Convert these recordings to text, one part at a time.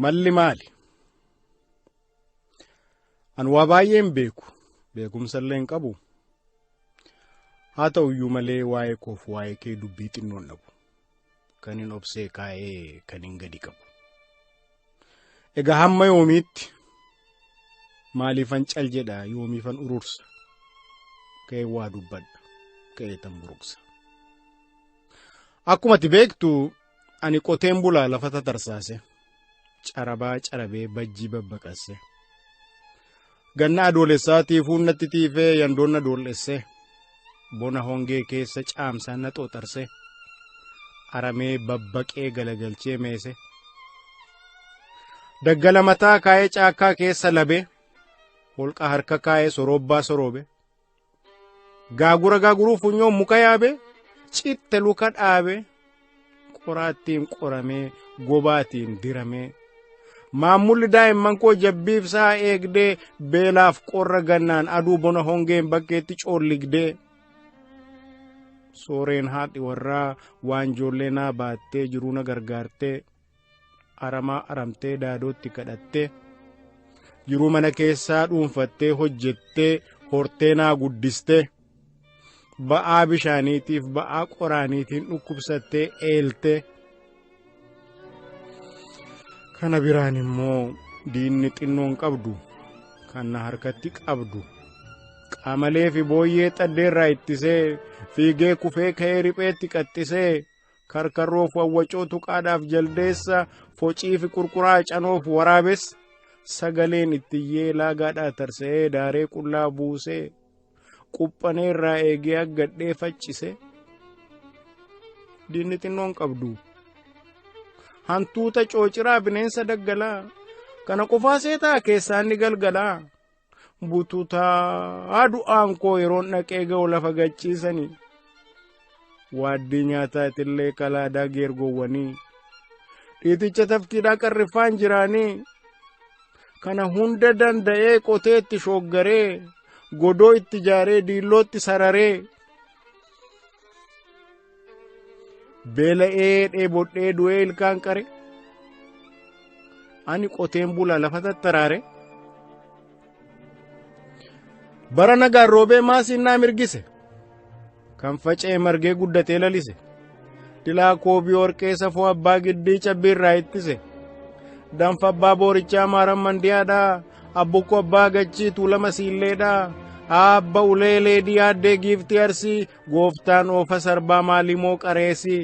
Malli maali? An waa baay'ee hin beeku. Beekumsa illee hin qabu. Haa ta'u iyyuu malee waa'ee koof waa'ee kee dubbii xinnoon dhabu. Kan hin obsee kaa'ee kan hin gadi qabu. Egaa hamma yoomiitti maaliifan cal jedha yoomiifan urursa? Ka'ee waa dubbadha. Ka'ee tan buruqsa. Akkuma ati beektu ani qoteen bulaa lafa tatarsaase. Carabaa carabee bajjii babbaqasse. Ganna adoolessaa tiifuun natti tiifee yandoon na doollesse. Bona hongee keessa caamsaan na xooxarse. Aramee babbaqee galagalchee meese. Daggala mataa kaa'ee caakkaa keessa labe. Holqa harka kaa'ee soroobbaa soroobe. Gaagura gaaguruu funyoon muka yaabe. Citte luka dhaabe. Qoraattiin qoramee gobaatiin diramee. Maammulli daa'imman koo jabbiif sa'a eegdee beelaaf qorra gannaan aduu bona hongeen bakkeetti coolligdee. Sooreen haadhi warraa waan ijoollee naa baattee jiruu na gargaartee aramaa aramtee daadootti kadhattee jiruu mana keessaa dhuunfattee hojjettee hortee naa guddistee ba'aa bishaaniitiif ba'aa qoraaniitiin dhukkubsattee eeltee. Kana biraan immoo diinni xinnoon qabdu kan na harkatti qabdu qaamalee fi booyyee xaddeerraa ittisee fiigee kufee ka'ee ripheetti qaxxisee karkarroof wawwacoo tuqaadhaaf jaldeessa focii fi qurquraa canoof waraabessa sagaleen ittiyyee laagaadhaa tarsa'ee daaree qullaa buusee quphaneerraa eegee aggadhee faccise diinni xinnoon qabdu. Hantuuta coociraa bineensa daggalaa kana qofaa seetaa keessaa inni galgalaa bututaa du'aan koo yeroon dhaqee ga'u lafa gachiisanii waaddii nyaataatillee kalaadaa geergoowwanii dhiiticha tafkiidhaa qarriffaan jiraanii kana hunda danda'ee qotee itti shooggaree godoo itti ijaaree diillootti sararee beela'ee dheebodhee du'ee ilkaan qare ani qoteen bulaa lafa tattaraare bara nagaan roobee maasiin naa mirgise kan faca'e margee guddatee lalise dilaa koobii warqee safoo abbaa giddii cabbii irraa ittise danfa abbaa boorichaa maaran mandiyaadhaa abbukkoo abbaa gachii tuulama siilleedhaa aabba ulee leedii aaddee giiftii arsii gooftaan oofa sarbaa maalimoo qareesii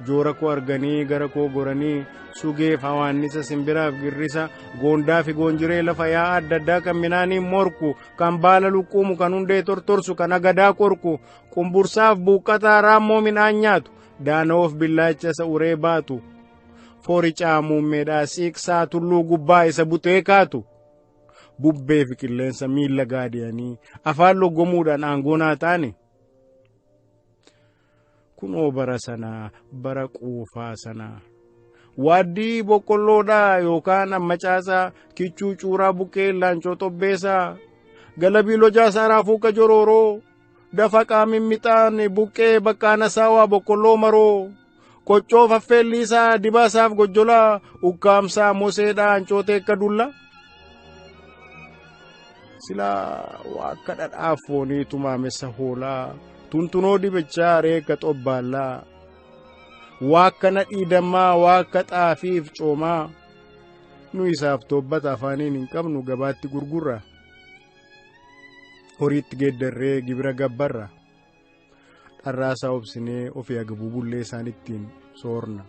joora koo arganii gara koo goranii sugeef hawaannisa simbiraaf girrisa goondaa fi goonjiree lafa yaa'aa adda addaa kan minaaniin morku kan baala lukkuumu kan hundee tortorsu kan agadaa qorku qumbursaaf buuqqataa raammoo midhaan nyaatu daana'oof billaacha isa uree baatu fooricaa muummeedhaa siiqsaa tulluu gubbaa isa butee kaatu bubbee fi qilleensa miilla gaadi'anii afaan loggomuudhaan aangoo naa taane. Kunoo bara sanaa bara quufaa sanaa. Waaddii boqqolloodhaa yookaan ammacaasaa kichuu cuuraa buqqee laancoo xobbeessaa galabii lojaasaa raafuu kajorooroo dafa mixaan buqqee baqqaana saawaa boqqolloo maroo qoccoo faffeelliisaa dibaasaaf gojjolaa ukkaamsaa moseedhaa ancootee akka dulla. Silaa waa akka dhadhaa foonii tumaamessa hoolaa tuntunoo dibichaa reekka xobbaallaa waa akka nadhii dammaa waa akka xaafiif coomaa nu isaaf toobbata afaaniin hin qabnu gabaatti gurgurra horiitti geeddarree gibira gabbarra dharraasaa obsinee ofii agabuu bullee isaan ittiin soorna.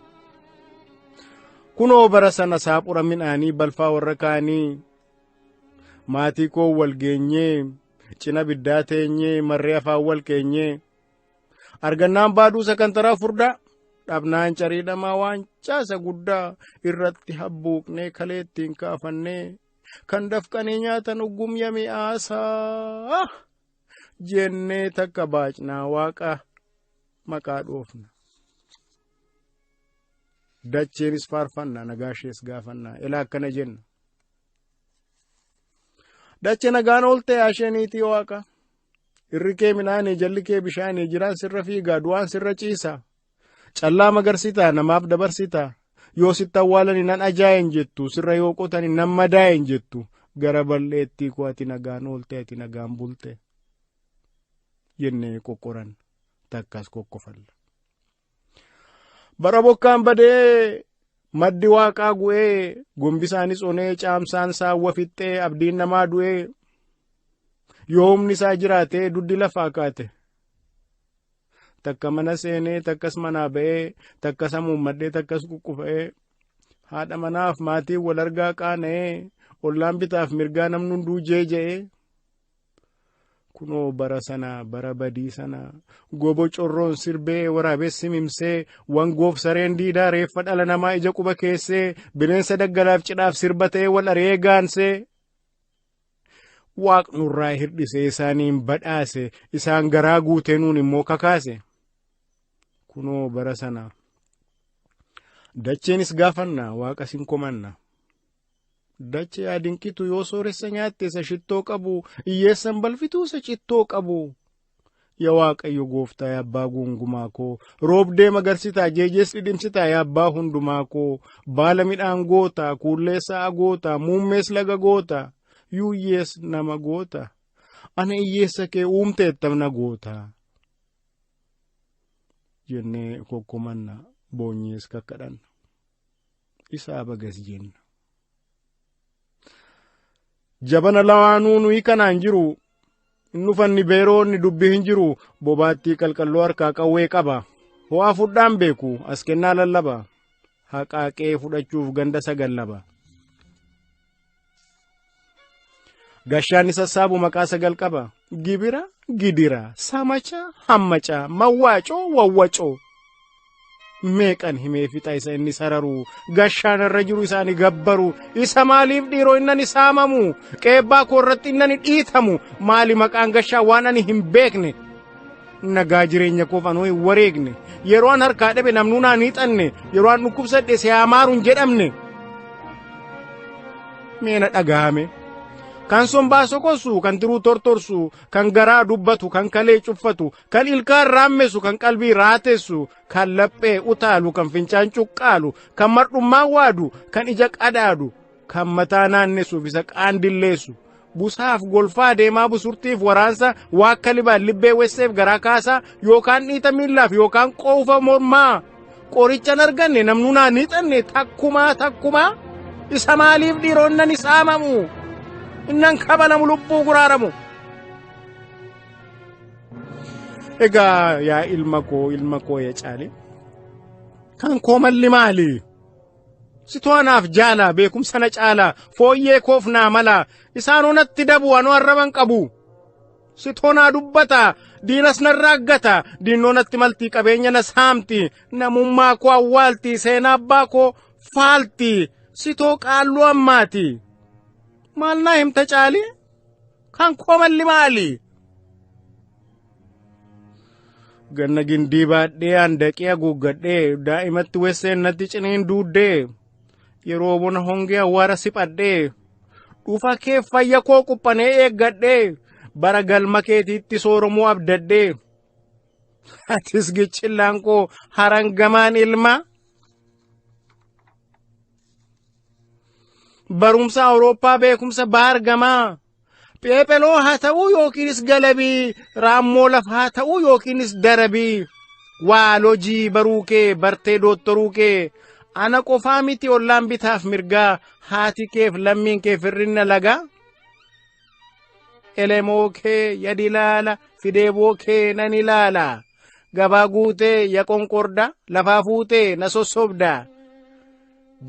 Kunoo bara sana saaphura midhaanii balfaa warra kaanii maatii koo wal geenyee cina biddaa teenyee marree afaan wal keenyee argannaan baaduu sakantaraa furdaa dhabnaan cariidhamaa waan caasa guddaa irratti habbuuqnee kalee ittiin kaafannee kan dafqanii nyaatan uggumya mi'aasaa jennee takka baacnaa waaqa maqaa dhoofna. Dacheenis faarfanna nagaashees gaafanna ilaa akkana jenna. Dache nagaan oolte asheeniitii waaqa. Irri kee midhaanii jalli kee bishaanii jiraan sirra fiigaa du'aan sirra ciisa. Callaa magarsitaa namaaf dabarsitaa. Yoo sitti awwaalani nan ajaa'en jettu, sirra yoo qotani nan madaa'en jettu, gara balleettii koo ati nagaan oolte, ati nagaan bulte jennee qoqqoran, takkas kokkofalla. Bara bokkaan badee maddi waaqaa gu'ee, gombisaanis onee, caamsaan saawwa fixxee, abdiin namaa du'ee, yoo humni isaa jiraatee duddi lafaa kaate. Takka mana seenee, takkas manaa ba'ee, takkas hamuummadhee, takkas kukkufa'ee, haadha manaaf maatiin wal argaa qaana'ee, ollaan bitaaf mirgaa namni hunduu jeeja'ee. Kunoo bara sana, bara badii sana, gobo corroon sirbee, waraabessi mimsee, wangoof sareen diidaa reeffa dhala namaa ija quba keessee, bineensa daggalaaf cidhaaf sirba ta'ee wal ari'ee gaansee. Waaqnurraa hirdhisee isaaniin badhaase, isaan garaa guutee nuun immoo kakaase. Kunoo bara sana. Dacheenis gaafanna, waaqa sin komanna. Dachee adinqitu yoo sooressa nyaatte isa shittoo qabu, hiyyeessan balfituu isa cittoo qabu. Yaa Waaqayyo gooftaa, yaa abbaa gungumaa koo, roobdee magarsitaa, jeejees dhidhimsitaa, yaa abbaa hundumaa koo, baala midhaan goota, kuullee sa'a goota, muummees laga goota, yuuyyees nama goota. Ana hiyyeessa kee uumteettam na goota. Jennee kokkomanna, boonyees kakkadhanna. Isaa bagas jenna. Jabana lawaanuu nuyi kanaan jiru, inni ufanni beeroonni dubbii hin jiru, bobaattii qalqalloo harkaa qawwee qaba. Ho'aa fudhaan beeku, as kennaa lallaba. Haqaaqee fudhachuuf ganda sagal laba. Gashaan sassaabu maqaa sagal qaba. Gibira, gidira, samacha, hammaca, mawwaacoo, wawwacoo. Meeqan himee fixa isa inni sararu, gashaan irra jiru isaani gabbaru, isa maaliif dhiiroo innani saamamu, qeebbaa koo irratti innani dhiitamu, maali maqaan gashaa waan ani hin beekne. Nagaa jireenya koof anoo hin wareegne, yeroo an harkaa dhabe namnuu naan hiixanne, yeroo an dhukkubsadhe si hamaaru hin jedhamne. Meena dhagahame. Kan sombaa sokosu, kan tiruu tortorsu, kan garaa dubbatu, kan kalee cuffatu, kan ilkaan raammesu, kan qalbii raatessu, kan laphee utaalu, kan fincaan cuqqaalu, kan mardhummaa waadu, kan ija qadaadu, kan mataa naannessuuf isa qaandilleessu. Busaaf golfaa deemaa busurtiif waraansa, waakka libaan libbee wesseef garaa kaasaa, yookaan dhiita miillaaf yookaan qoofa mormaa. Qorichan arganne, namnuu naan hiixanne, takkumaa takkumaa isa maaliif dhiiroo innan saamamu, innan kabalamu, lubbuu guraaramu. Egaa yaa ilma koo, ilma koo yaa caale, kan koo malli maali? Situ anaaf jaala, beekumsa na caala, fooyyee koof naa mala, isaanoo natti dabu, anoo arraban qabu. Sitoo naa dubbata, diinas narraa aggata, diinnoo natti malti, qabeenya na saamti, namummaa koo awwaalti, seenaa abbaa koo faalti, sitoo qaalluu ammaati. Maal naa himta caali? Kan koo malli maali? Ganna gindii baadhee handaqee haguuggadhee, daa'imatti wesseen natti ciniin duuddee, yeroo bona hongee awwaara siphadhee, dhufa kee fayya koo quphanee eeggadhee, bara galma keetiitti sooromuu abdadhee, atis gichillaan koo harangamaan ilma. Barumsa Awurooppaa, beekumsa baargamaa. Pheepheloo haa ta'uu yookiinis galabii, raammoo lafaa haa ta'uu yookiinis darabii, waalojii baruu kee bartee doottoruu kee, ana qofaa miti ollaan bitaaf mirgaa, haati keef lammiin kee firrinna lagaa. Elemoo kee yadi ilaala, fideeboo kee nan ilaala, gabaa guutee ya qonqorda, lafaa fuutee na sossobda.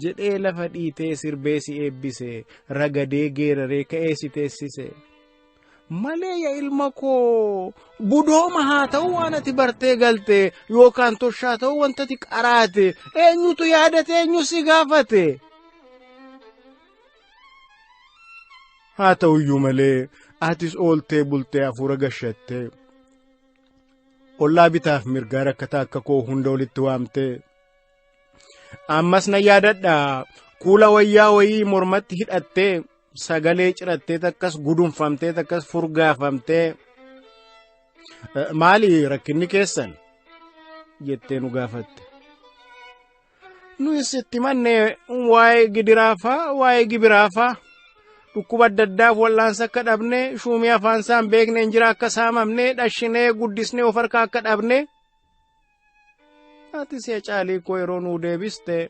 Jedhee lafa dhiitee sirbee si eebbise, ragadee geeraree ka'ee si teessise. Malee yaa ilma koo, budooma haa ta'u waan ati bartee galte, yookaan toshaa ta'u wanta ati qaraate, eenyutu yaadate, eenyu si gaafate? Haa ta'uyyuu malee atis ooltee bultee hafuura gashattee, ollaa bitaaf mirgaa rakkataa akka koo hunda walitti waamtee. Ammas na yaadadha, kuula wayyaa wayii mormatti hidhattee, sagalee cirattee, takkas gudunfamtee, takkas furgaafamtee, maali rakkinni keessan jettee nu gaafatte. Nuyis itti manne waa'ee gidiraafaa, waa'ee gibiraafaa, dhukkuba adda addaaf wal'aansa akka dhabne, shuumii afaan isaa hin beekne injira akka saamamne, dhashinee guddisnee of harkaa akka dhabne. Ati si'a caalii koo yeroo nuu deebiste.